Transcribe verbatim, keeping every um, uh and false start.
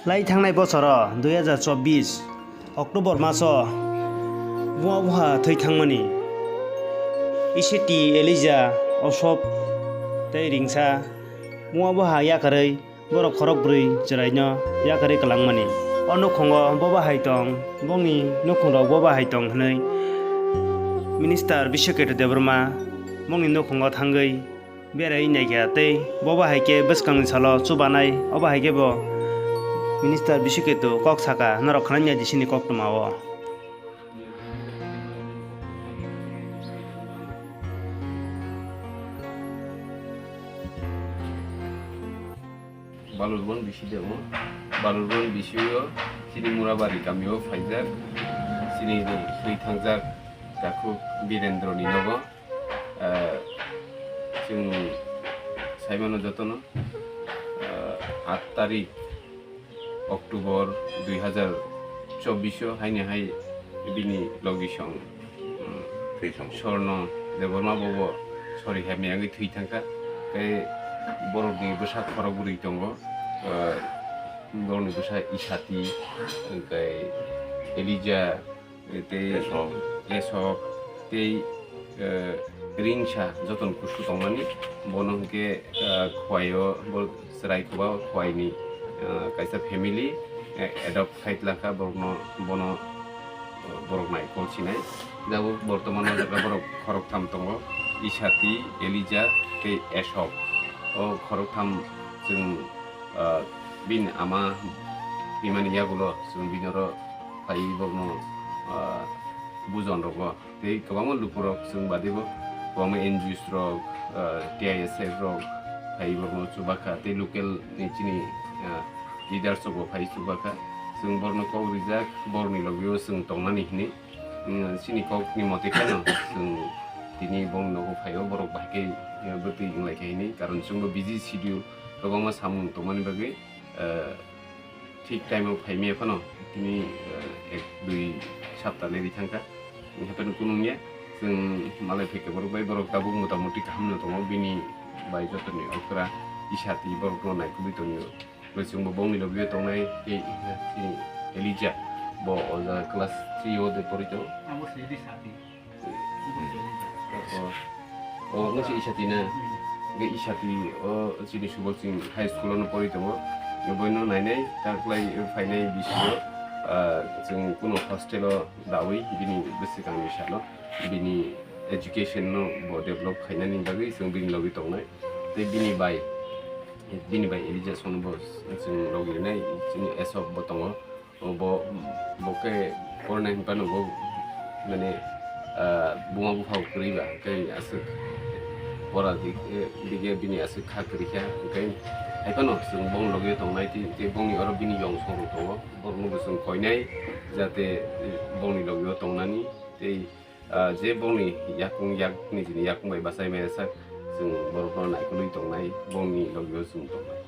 Lai thangnai bosoro dui hazar chobbish October maso buma buha thwi thangmani Iseti, Elija, Osop tei Ringsa buma buha yakarwi borok khorok bwrwi chwraino yakarwi kwlangmani. O nukhungo boba hai tong, bongni nukhungrok boba hai tong hwnwi Minister Biswaketu Debbarma bongni nukhungo thangwi berai naikha tei boba hai khe bwskangni salo chubanai, obo hai khe bo Minister Biswaketu kok saka, norok khwnai ya di sini koktwma o. Balurbon bisi de o, Balurbon bisi o, chini Murabari kami o phaijak, chini thwi thangjak Takhuk Birendro ni nogo. Ah, chwng saimano jotono, ah, aat tarik October dui hazar chobbish o haini hai bini logisong, um, Thwi thangkha. Sorno Debbarma bobo sori hamya wngwi thwi thangkha. Tei borokni bwsa khorok bwrwi tongo, ah, borokni bwsa Isati, tei Elija, tei Esok. Esok, tei, eh, Ringsa joton kusu tongmani, bono hwnkhe, eh, Khowai o, bo chwrai Khowai ni, eh, kaisa family, eh, adopt khai tlangkha borokno, bono, eh, borok nai kol sinai. Jabo bortoman o jaga borok khorok tham tongo, Isati, Elija tei Esok. O khorok tham chwng, ah, bini ama bimani yagulo chwng bini oro phaiwi borokno, ah, bujon rogo. Tei kwbangma lukurok chwng badibo kwbangma N G Os rok, ah, T I S F rok phaiwi borokno chubakha tei local ni chini, ah, leaders rokbo phaiwi chubakha. Chwng borokno kok rijak, borokni logio chwng tongnani hwnwi. Mm, chini kokni mote kheno chwng tini bongni nogo phaio, borok bahai khe, eh, bwtwi wnglai kha hini, karon chwngbo busy schedule, kwbangma samung tongmani bagwi, eh, thik time o phaimaya phano tini, eh, ek dui sapta leri thangkha. Hapheno kunu wngya, chwng malai phaikha borok bai, borok tabuk motamuti kahamno tongo, bini bai jotoni okra Isati borokno naikolwi tongwi. Bo chwngbo bongni lobio tongnai tei, eh, chini Elija, bo o jaga class three o de pori tongo. Abo se di sati. O, o, nung si Isati na? Hmm. Ge Isati, o, chini Subol Singh High School o no pori tongo. Boino nainai, ta kwlai phainai bisingo, ah, chwng kuno hostel o dawi, bini bwswkangni salo, bini education no bo develop khainani bagwi chwng bini logi tongnai. Tei bini bai, bini bai Elija sono bo chwng logi rinai, chini Esok bo tongo. O bo, bo khe pornai hinphano bo, mane, ah, buma buphao kwrwi ba, tei aswk pora dik-, eh, dige bini aswk kha kwrwi kha, hwnkhe haiphano chwng bongni logi tongnai, tei, tei bongni oro bini yong song rok tongo, borokno bo chwng koinai, jate bongni logi o tongnani, tei, ah, je bongni yakung yak nijini yakung bai bachai maya sak, chwng borokno naikolwi tongnai, bongni logio chwng tongnai.